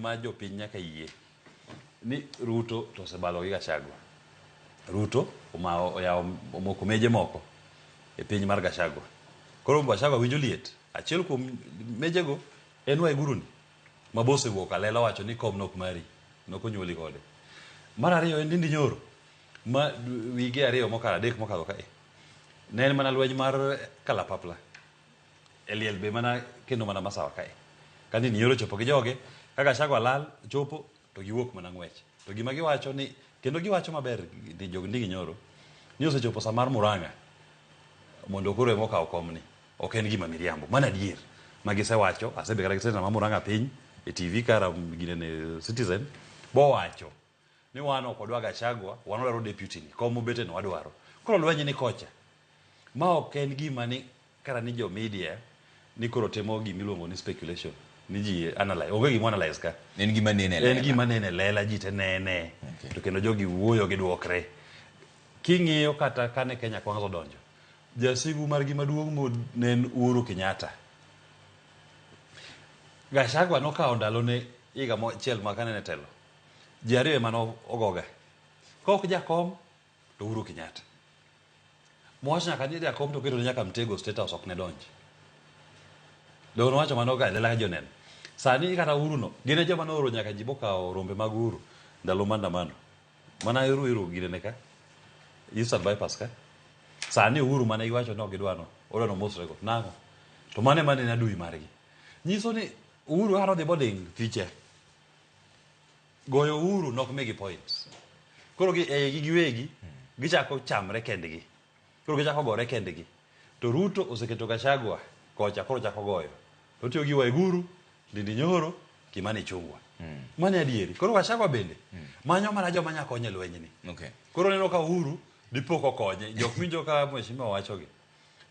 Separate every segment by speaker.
Speaker 1: gima jopiny nyaka yie ni Ruto to osebalo gi Gachagua. Ruto omawo oyawo omoko meje moko e piny mar Gachagua. Koro Gachagua winjo liet. Achiel kuom mejego en Waiguru ni ma be osewuok alela owacho ni kom nok mari, nok onyuoli kode. Mar ariyo en Ndindi Nyoro ma wige 2 mokalo 3 mokalo kae. Ne en mana lweny mar kalapapla e liel be mana kendo mana Masawa kae. Ka Ndindi Nyoro ochopo gi joge, ka Gachagua lal chopo to giwuok mana ng'wech. To gima giwacho ni kendo giwacho maber ni jog Ndindi Nyoro ni osechopo sa mar Murang'a mondo koro ema okaw komni. Ok en gima miriambo. Mano adier ma gisewacho. Asebet kata gi senator ma Murang'a piny e TV kara ginene Citizen bowacho ni wan ok wadwa Gachagua, wan wadwaro deputy ni, kom mobete no wadwaro. Koro lweny ni kocha. Ma ok en gima ni kara ni jo media ni koro timo gima iluongo ni speculation ni ji analyze. Onge gima analyze ka.
Speaker 2: En gima nene e lela.
Speaker 1: En gima nene e lela, ji te nene.
Speaker 2: Okay.
Speaker 1: To kendo jogi wuoyo gidwokre. King'iyo kata kane Kenya Kwanza odonjo, jasigu margi maduong' mo ne en Uhuru Kenyatta. Gachagua nokawo ndalone higa achiel ma kane en e telo. Ji ariyo ema ne ogoga. Ka ok jakom to Uhuru Kenyatta. Mowacho nyaka ni jakom to oketone nyaka Mtego State House ok ne donji. Donge nowacho mano ka e lela ka ji oneno. Sani kata Uhuru no, gin e joma nooro nyaka ji bokawo rombe mag Uhuru ndalo maandamano. Mana Ruiru ginene ka. Eastern Bypass ka. Sani Uhuru mane giwacho ni ok gidwa no, odwa ni omosre go. Nang'o? To mano ema ne en adui margi. Nyiso ni Uhuru kaka nodhi boding fiche. Goyo Uhuru nok migi points. Koro gi e gi giwegi gichako chamre kendgi. Koro gichako gore kendgi. To Ruto oseketo Gachagua kocha koro chako goyo. To otiyo gi Waiguru, Ndindi Nyoro, Kimani Ichung'wa. Mano e adieri. Koro Gachagua bende manyo mana joma nya konye e lwenyni. Koro oneno ka Uhuru dipo kokonye. Jok winjo ka mheshimiwa wachogi.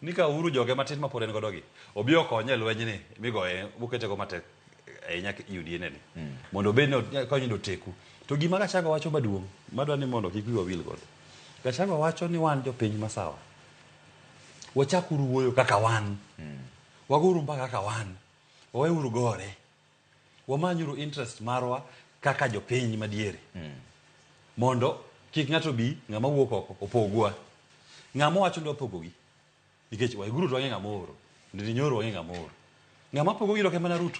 Speaker 1: Ni ka Uhuru joge matin ma pod en godo gi, obi okonye e lwenyni migoye moketego matek ahinya UDA ni. Mondo obed ni konyo yudo teku. To gima Gachagua wacho maduong' madwa ni mondo kik wiwa wil godo. Gachagua wacho ni wan jopiny masawa. Wachakuru wuoyo kaka wan. Wagouru mbaka kaka wan. Waweuru gore. Wamanyuru interest marwa kaka jopiny madiere. Mondo kik ng'ato bi ng'ama wuok oko opogwa. Ng'ama wacho ni wapogogi. Nikech Waiguru to wang'e ng'ama ooro. Ndindi Nyoro wang'e ng'ama ooro. Ng'ama pogogi dok en mana Ruto.